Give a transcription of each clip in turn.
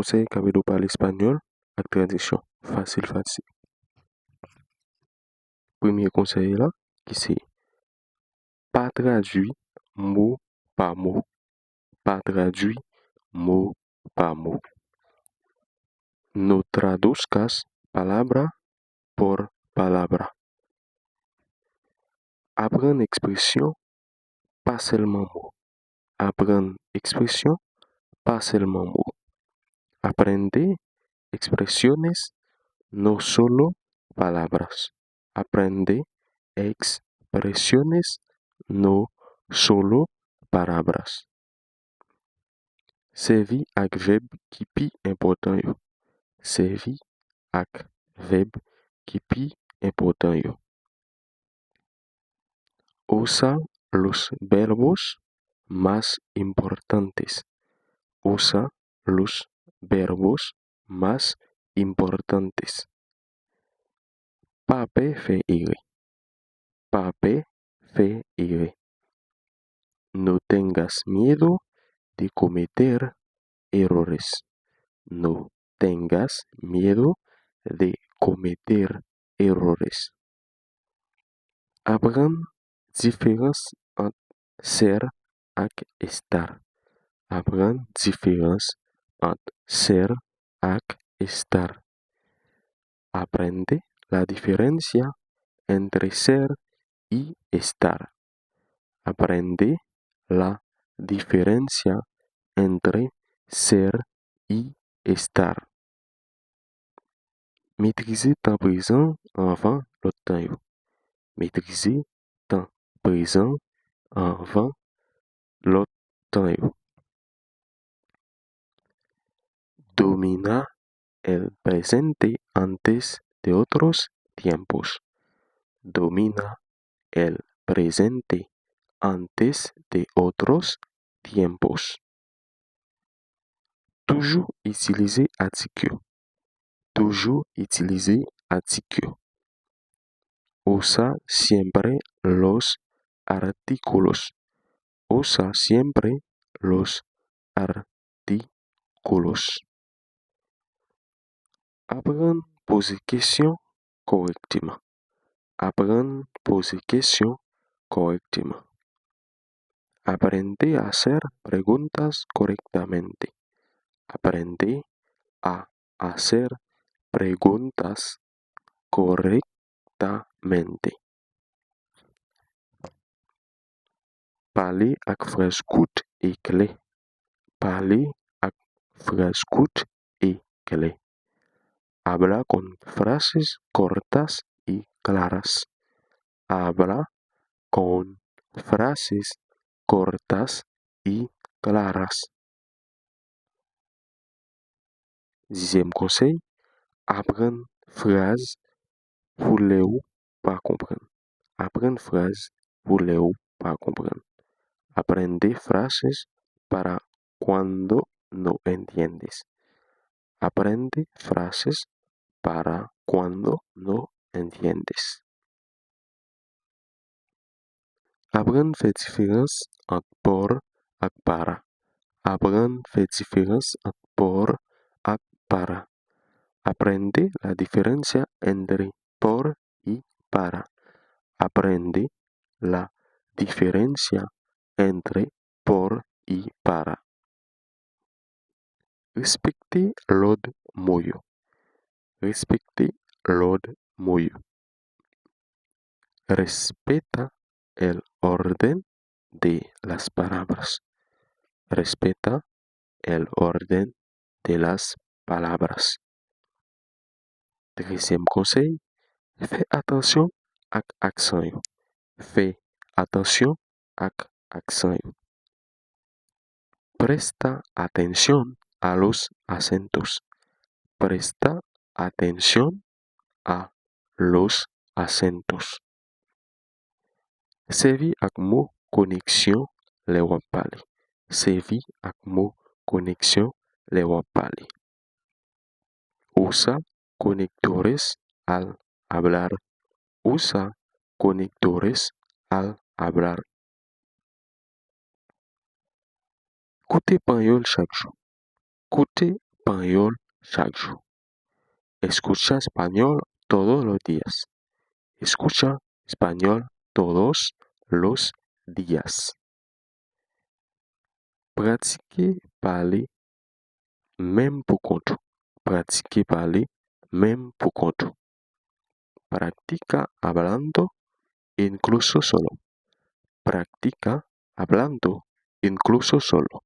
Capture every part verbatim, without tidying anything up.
konsèy k ap ede w pale espanyòl ak tradiksyon. Fasil, fasil. Premye konsèy la, ki se pa tradui mo pa mo. Pa tradui mo pa mo. No traduzcas palabra por palabra. Aprann ekspresyon, pa sèlman mo. Aprann ekspresyon, pa sèlman mo. Aprende expresiones, no solo palabras. Aprende expresiones, no solo palabras. Sèvi ak vèb ki pi enpòtan yo. Sèvi ak vèb ki pi enpòtan yo. Usa los verbos más importantes. Usa los verbos más importantes. Pa pè fè erè. Pa pè fè erè. No tengas miedo de cometer errores. No tengas miedo de cometer errores. Aprann diferans ant ser ak estar. Aprann diferans ant ser ak estar. Aprende la diferencia entre ser y estar. Aprende la diferencia entre ser y estar. Metrize tan prezan anvan lòt tan yo. Metrize tan prezan anvan lòt tan yo. Domina el presente antes de otros tiempos. Domina el presente antes de otros tiempos. Toujou itilize atik yo. Toujou itilize atik yo. Usa siempre los artículos. Usa siempre los artículos. Aprann poze kesyon kòrèkteman. Aprann poze kesyon kòrèkteman. Aprende a hacer preguntas correctamente. Aprende a hacer preguntas correctamente. Pale ak fraz kout e klè. Pale ak fraz kout e klè. Habla con frases cortas y claras. Habla con frases cortas y claras. Dizyèm konsèy, aprann fraz pou lè ou pa konprann. Aprann fraz pou lè ou pa konprann. Aprende frases para cuando no entiendes. Aprende frases para cuando no entiendes. Aprann fè diferans ant por ak para. Aprann fè diferans ant por ak para. Aprende la diferencia entre por y para. Aprende la diferencia entre por y para. Respekte lòd mo yo. Respekte lòd mo yo. Respeta el orden de las palabras. Respeta el orden de las palabras. Trezyèm konsèy, fè atansyon ak aksan yo. Fè atansyon ak aksan yo. Presta atención a los acentos. Presta atención a los acentos. Sèvi ak mo koneksyon lè w ap pale. Sèvi ak mo koneksyon lè w ap pale. Usa conectores al hablar. Usa conectores al hablar. Koute panyòl chak jou. Koute panyòl chak jou. Escucha español todos los días. Escucha español todos los días. Pratike pale menm pou kont ou. Pratike pale menm pou kont ou. Practica hablando incluso solo. Practica hablando incluso solo.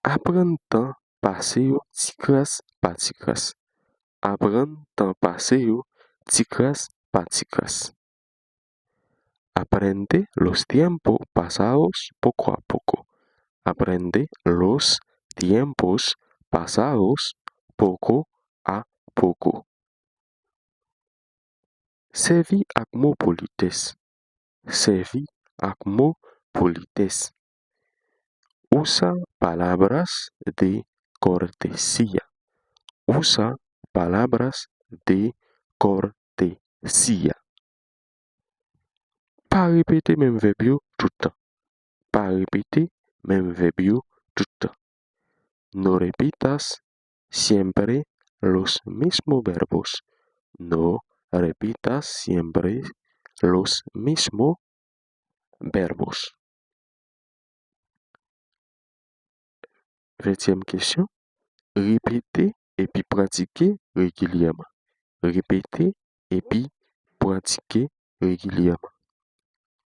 Aprann tan pase yo tikras pa tikras. Aprann tan pase yo tikras pa tikras. Aprende los tiempos pasados poco a poco. Aprende los tiempos pasados poco a poco. Sèvi ak mo politès. Sèvi ak mo politès. Usa palabras de cortesía. Usa palabras de cortesía. Pa repete menm vèb yo tout tan. Pa repete menm vèb yo tout tan. No repitas siempre los mismos verbos. No repitas siempre los mismos verbos. Ventyèm kesyon, repete epi pratike regilyèman. Repete epi pratike regilyèman.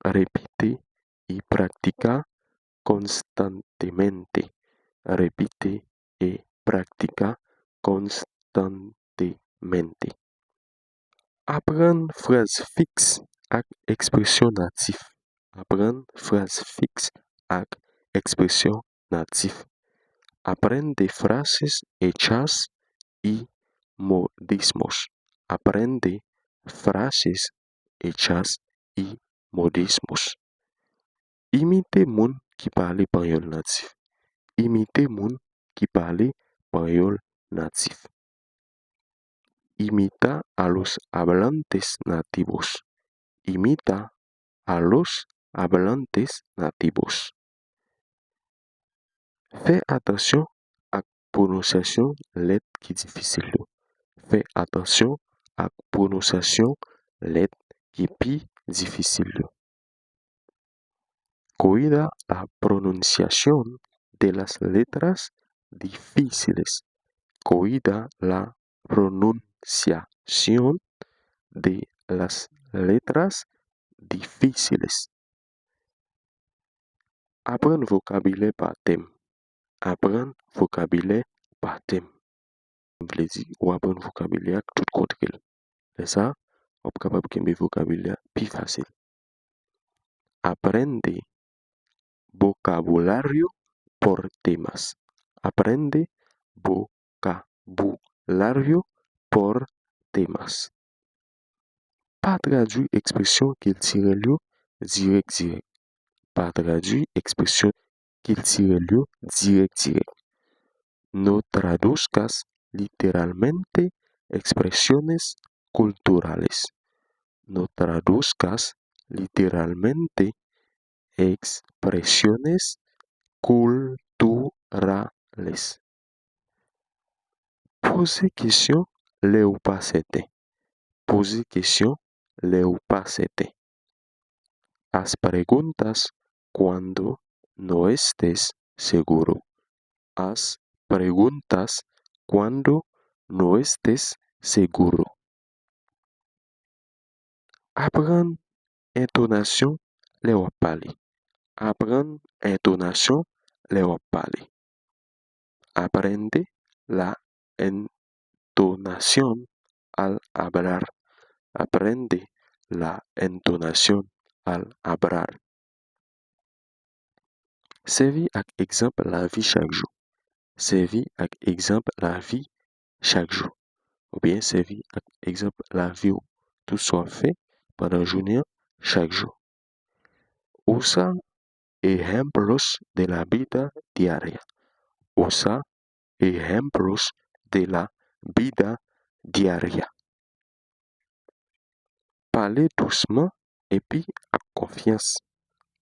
Repite y practica constantemente. Repite y practica constantemente. Aprann fraz fiks ak ekspresyon natif. Aprann fraz fiks ak ekspresyon natif. Aprende frases hechas y modismos. Aprende frases hechas y modismos. Imite moun ki pale panyòl natif. Imite moun ki pale panyòl natif. Imita a los hablantes nativos. Imita a los hablantes nativos. Fè atansyon ak pwononsyasyon lèt ki difisil yo. Fè atansyon ak pwononsyasyon lèt ki pi difisil yo. Cuida la pronunciación de las letras difíciles. Cuida la pronunciación de las letras difíciles. Aprann vokabilè pa tèm. Aprann vokabilè pa tèm. Vle di, ou aprann vokabilè a ak tout kontre l. Lè sa a, w ap kapab kenbe vokabilè a pi fasil. Aprende vocabulario por temas. Aprende vocabulario por temas. Pa tradui ekspresyon kiltirèl yo dirèk dirèk. Pa tradui ekspresyon kiltirèl yo dirèk dirèk. No traduzcas literalmente expresiones culturales. No traduzcas literalmente expresiones culturales. Poze kesyon lè ou pa sèten. Poze kesyon lè ou pa sèten. Haz preguntas cuando no estés seguro. Haz preguntas cuando no estés seguro. Aprann entonasyon lè w ap pale. Aprann entonasyon lè w ap pale. Aprende la entonación al hablar. Aprende la entonación al hablar. Sèvi ak egzanp lavi chak jou. Sèvi ak egzanp lavi chak jou. Oubyen sèvi ak egzanp lavi w, tout sa w ap fè pandan jounen an chak jou. Usa ejemplos de la vida diaria. Usa ejemplos de la vida diaria. Pale dousman epi ak konfyans.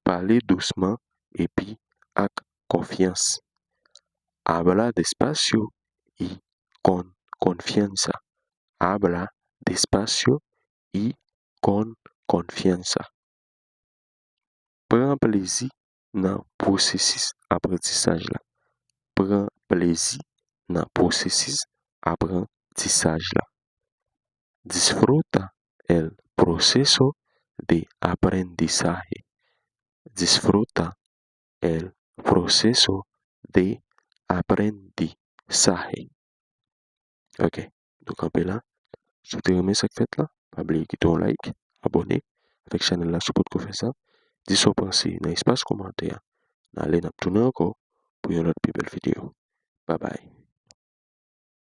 Pale dousman epi ak konfyans. Habla despacio y con confianza. Habla despacio y con confianza. Pran plezi nan pwosesis aprantisaj la. Pran plezi nan pwosesis aprantisaj la. Disfruta el proceso de aprendizaje. Disfruta el proceso de aprendizaje. Ok, nou kanpe la. Si w te renmen sa k fèt la, pa bliye kite yon like, abòne avèk chanèl la si w potko fè sa. Di sa w panse nan espas kòmantè a. N ale, n ap tounen ankò pou yon lòt pi bèl videyo. Babay.